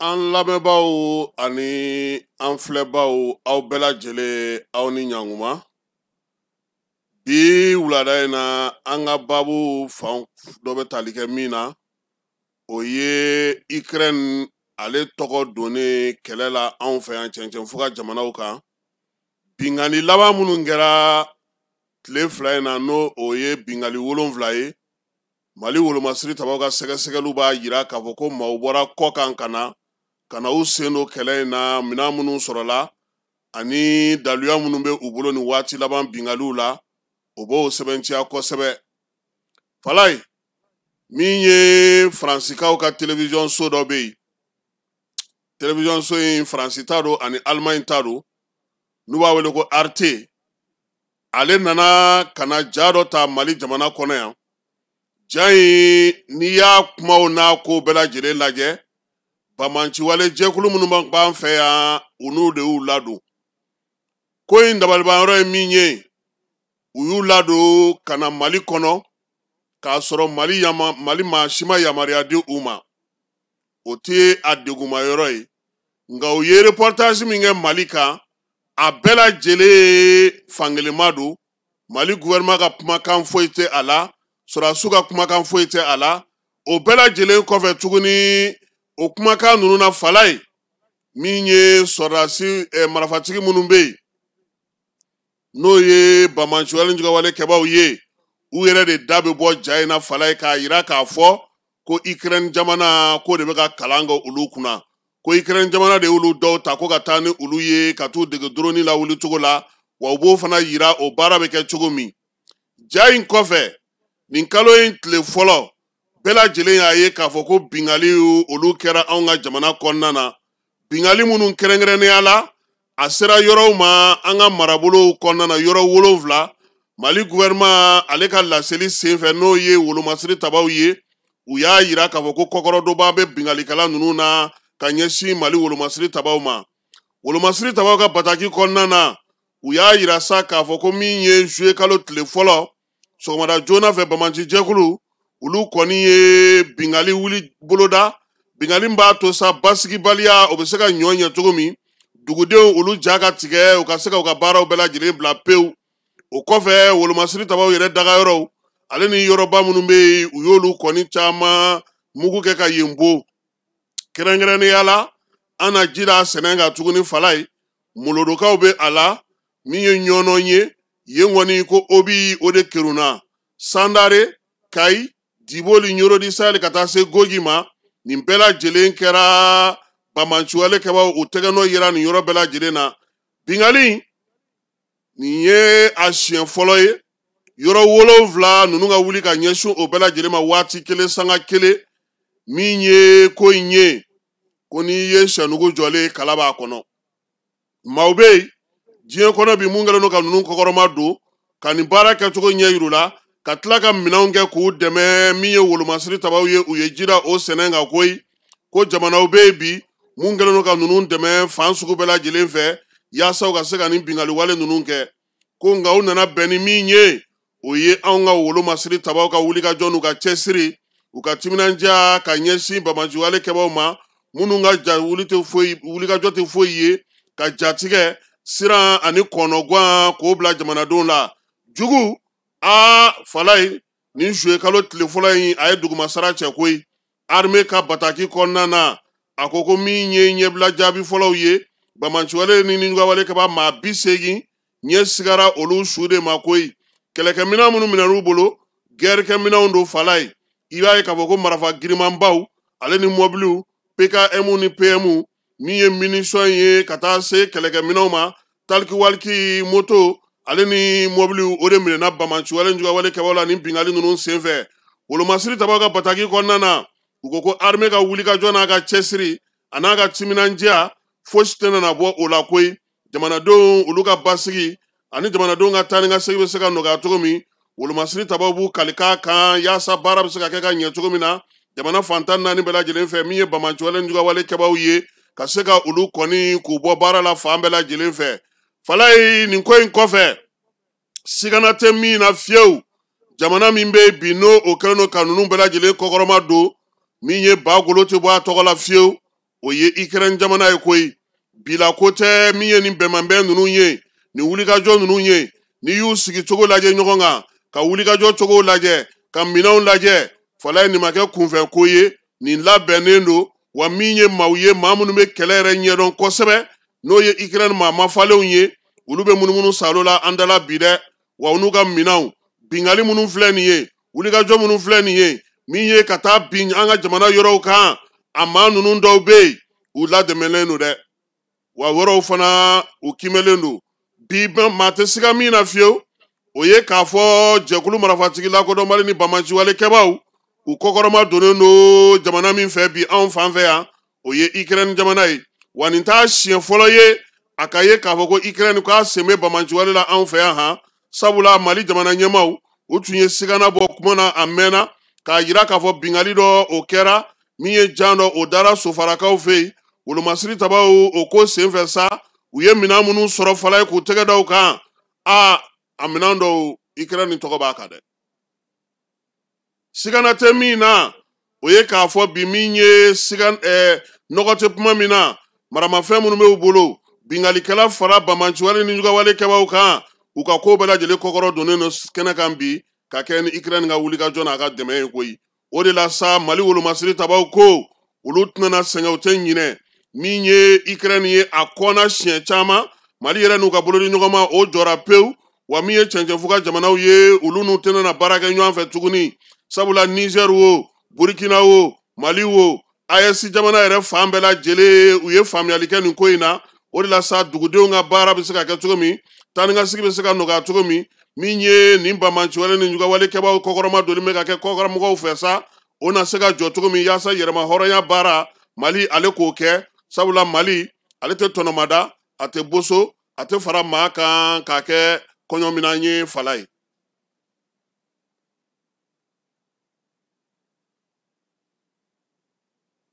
An lamɛnbaaw ani an filɛbaaw, aw bɛɛ lajɛlen, aw ni ɲankuma. Bi wulada in na, an ka baabu fan dɔ bɛ tali kɛ min na, o ye Ukraine ale tɔgɔ donnen kɛlɛ la anw fɛ yan cɛncɛn fo ka jamanaw kan. Binkanni laban minnu kɛra tile 2 in na, n'o o ye binkanni 7 ye, Mali wolomasiri tabaw ka sɛgɛsɛgɛliw b'a jira k'a fɔ ko maaw bɔra kɔ kan ka na ka na u sen don kɛlɛ in na. Minɛn minnu sɔrɔla ani daluya minnu bɛ u bolo nin waati laban binkanniw la, o b'o sɛbɛntiya kosɛbɛ. Falaye, min ye Faransikaw ka télévision so dɔ bɛ yen, télévision so in Faransi ta don ani Allemagne ta don, n'u b'a wele ko Arte, ale nana ka na ja dɔ ta Mali jamana kɔnɔ yan. Ja in, n'i y'a kumaw n'a ko bɛɛ lajɛlen lajɛ, bamanciwale jɛkulu minnu b'an fɛ yan, u n'u de y'u ladon. Ko in dabalibanyɔrɔ ye min ye, u y'u ladon ka na Mali kɔnɔ k'a sɔrɔ Mali yama, Mali maa si ma yamaruya di u ma. O tɛ a degunma yɔrɔ ye, nka u ye reportage min kɛ Mali kan, a bɛɛ lajɛlen fankelenma don. Mali gouvernement ka kumakan foyi tɛ a la, sɔrɔdasiw ka kumakan foyi tɛ a la. O bɛɛ lajɛlen kɔfɛ tuguni, o kumakan ninnu na, Falaye, min ye sɔrɔdasi marifatigi minnu bɛ yen, n'o ye bamanciwale jugawale kɛbaaw ye, u yɛrɛ de da bɛ bɔ ja in na, Falaye, k'a yira k'a fɔ ko Ukraine jamana ko de bɛ ka kalan kɛ olu kunna, ko Ukraine jamana de y'olu dɔw ta ko ka taa ni olu ye ka t'u dege drone lawuli cogo la, wa u b'o fana yira o baara bɛ kɛ cogo min. Ja in kɔfɛ, nin kalo in tile fɔlɔ, bɛɛ lajɛlen y'a ye k'a fɔ ko binkanni olu kɛra anw ka jamana kɔnɔna na. Binkanni minnu kɛrɛnkɛrɛnnenya la, a sera yɔrɔw ma an ka marabolow kɔnɔna na, yɔrɔ 7. Mali gouvernement ale ka laseli senfɛ, n'o ye wolomasiri tabaw ye, u y'a yira k'a fɔ ko kɔkɔrɔdonba bɛ binkannikɛla ninnu na ka ɲɛsin Mali wolomasiri tabaw ma. Wolomasiri tabaw ka bataki kɔnɔna na, u y'a yira sa k'a fɔ ko min ye juillet kalo tile fɔlɔ sɔgɔmada joona fɛ, bamanci jɛkulu olu kɔni ye binkanni wuli boloda. Binkanni b'a to sa basigibaliya o bɛ se ka ɲɔ ɲɛ cogo min, dugudenw olu ja ka tigɛ, u ka se ka u ka baaraw bɛɛ lajɛlen bila pewu. O kɔfɛ, wolomasiri tabaw yɛrɛ dagayɔrɔw ale ni yɔrɔba minnu bɛ yen, u y'olu kɔni caman mugu kɛ ka yen bon. Kɛrɛnkɛrɛnnenya la, an na ji la sɛnɛ kan tuguni, Falaye, Molodokaw bɛ a la, min ye ɲɔnɔ ye yen kɔni, ko obi o de kerunna Sandare, Kayi, Diboli, Ɲorodi, Sahel ka taa se Gogi ma. Nin bɛɛ lajɛlen kɛra bamanciwale kɛbaaw u tɛgɛnɔ yera nin yɔrɔ bɛɛ lajɛlen na. Binkanni nin ye a siɲɛ fɔlɔ ye yɔrɔ 7 ninnu ka wuli ka ɲɛsin o bɛɛ lajɛlen ma waati kelen, sanga kelen. Min ye ko in ye, ko n'i ye sɛnugu jɔlen, kala b'a kɔnɔ. Maaw bɛ yen diɲɛ kɔnɔ bi mun kɛlen don ka ninnu kɔkɔrɔma don ka nin baara kɛcogo ɲɛ yir'u la, ka tila ka minɛnw kɛ k'u dɛmɛ. Min ye wolomasiri tabaw ye, u ye ji da o sɛnɛ kan koyi, ko jamanaw bɛ yen bi mun kɛlen don ka ninnu dɛmɛ fan sugu bɛɛ lajɛlen fɛ yaasa u ka se ka nin binkanni wale ninnu kɛ. Ko nka u nana bɛn ni min ye, o ye anw ka wolomasiri tabaw ka wulikajɔ n'u ka cɛsiri, u ka timinandiya ka ɲɛsin bamaciwale kɛbaaw ma, minnu ka ja wuli tɛ foyi, wulikajɔ tɛ foyi ye ka jatigɛ siran ani kɔnɔguwan k'o bila jamanadenw la. Jugu aa, Falaye, nin juillet kalo tile fɔlɔ in, a ye dugumasara cɛ koyi. Armée ka bataki kɔnɔna na, a ko ko min ye ɲɛbila jaabi fɔlɔw ye, bamaciwale ni nijugawale kɛbaa maa 80 ɲɛ sigara olu su de ma koyi. Kɛlɛkɛminɛn minnu minɛn'u bolo, gɛrɛkɛminɛnw don, Falaye. I b'a ye k'a fɔ ko marifa girimanbaw ale ni mɔbiliw PKM ni PM, min ye munition ye ka taa se kɛlɛkɛminɛnw ma, talikiwaliki moto ale ni mɔbiliw, o de minɛna bamaciwale jugawale kɛbaaw la nin binkanni ninnu senfɛ. Wolomasiri tabaw ka bataki kɔnɔna na, u ko ko armée ka wulikajɔ n'a ka cɛsiri a n'a ka timinandiya, fosi tɛna na bɔ o la koyi. Jamanadenw olu ka basigi ani jamanadenw ka taa ni ka segin bɛ se ka nɔgɔya cogo min, wolomasiri tabaw b'u kalikan kan yaasa baara bɛ se ka kɛ ka ɲɛ cogo min na jamana fan 14 bɛɛ lajɛlen fɛ. Min ye bamaciwale jugawale kɛbaaw ye, ka se ka olu kɔni k'u bɔ baara la fan bɛɛ lajɛlen fɛ. Falaye, nin ko in kɔfɛ, sigana tɛ min na fiyewu, jamana min bɛ bi n'o o kɛlen don ka ninnu bɛɛ lajɛlen kɔkɔrɔma don, min ye ba golo tɛ bɔ a tɔgɔ la fiyewu. O ye Ukraine jamana ye koyi. Bila ko tɛ min ye nin bɛnbɛnbɛn ninnu ye, nin wulikajɔ ninnu ye. N'i y'u sigi cogo lajɛ ɲɔgɔn kan, ka wulikajɔ cogo lajɛ, ka minɛnw lajɛ, falaye nin ma kɛ kunfɛ ko ye, nin labɛnnen don. Wa min ye maaw ye, maa minnu bɛ kɛlɛ yɛrɛ ɲɛdɔn kosɛbɛ, n'o ye Ukraine maa mafalenw ye, olu bɛ munumunu salo la an dala bi dɛ. Wa u n'u ka minɛnw, bingali minnu filɛ nin ye, wulikajɔ minnu filɛ nin ye, min ye ka taa bin an ka jamana yɔrɔw kan, a maa ninnu dɔw bɛ yen, u ladɛmɛlen don dɛ. Wa wɛrɛw fana u kimɛlen don. Bi maa tɛ siga min na fiyewu, o ye k'a fɔ jɛkulu marifatigi lakodɔnbali ni banbaanciwalekɛbaw, u kɔkɔrɔma donnen don jamana min fɛ bi anw fan fɛ yan, o ye Ukraine jamana ye. Wa nin t'a siɲɛ fɔlɔ ye a ka ye k'a fɔ ko Ukraine k'a sen bɛ banbaanciwale la anw fɛ yan han. Sabula Mali jamana ɲɛmaaw, u tun ye sigana bɔ kuma na a mɛnna, k'a yira k'a fɔ bingali dɔ o kɛra min ye jan dɔ o dara sofarakaw fɛ yen. Wolomasiri tabaw o ko senfɛ sa, u ye minɛn minnu sɔrɔ fala ye k'u tɛgɛ da u kan, a minɛn dɔw Ukraine tɔgɔ b'a kan dɛ. Sigana tɛ min na, o ye k'a fɔ bi min ye siga nɔgɔ tɛ kuma min na, maramafɛn minnu bɛ u bolo, bingalikɛla fara banbaanciwale ni jugawale kɛbaw kan, u ka ko bɛɛ lajɛlen kɔkɔrɔ donnen don kɛnɛ kan bi, ka kɛ ni Ukraine ka wulikajɔ n'a ka dɛmɛ ye koyi. O de la sa, Mali wolomasiri tabaw ko olu tɛna sɛgɛn, u tɛ ɲinɛ min ye Ukraine ye a kɔnna siɲɛ caman. Mali yɛrɛ n'u ka bolodi ɲɔgɔn ma, o jɔra pewu. Wa min ye cɛncɛnfuga jamanaw ye, olu n'u tɛna na baara kɛ ɲɔgɔn fɛ tuguni. Sabula Niger wo, Burkina wo, Mali wo, AES jamana yɛrɛ fan bɛɛ lajɛlen, u ye faamuyali kɛ nin ko in na. O de la sa, dugudenw ka baara bɛ se ka kɛ cogo min, taa ni ka sigi bɛ se ka nɔgɔya cogo min, min ye nin banbaanciwale ni jugawale kɛbaw kɔkɔrɔma donni bɛ ka kɛ kɔkɔrɔmɔgɔw fɛ sa, o na se ka jɔ cogo min, yaasa yɛrɛma hɔrɔnya baara Mali ale k'o kɛ. Sabula Mali ale tɛ tɔnɔmada, a tɛ boso, a tɛ fara maa kan k'a kɛ kɔɲɔminan ye fala ye.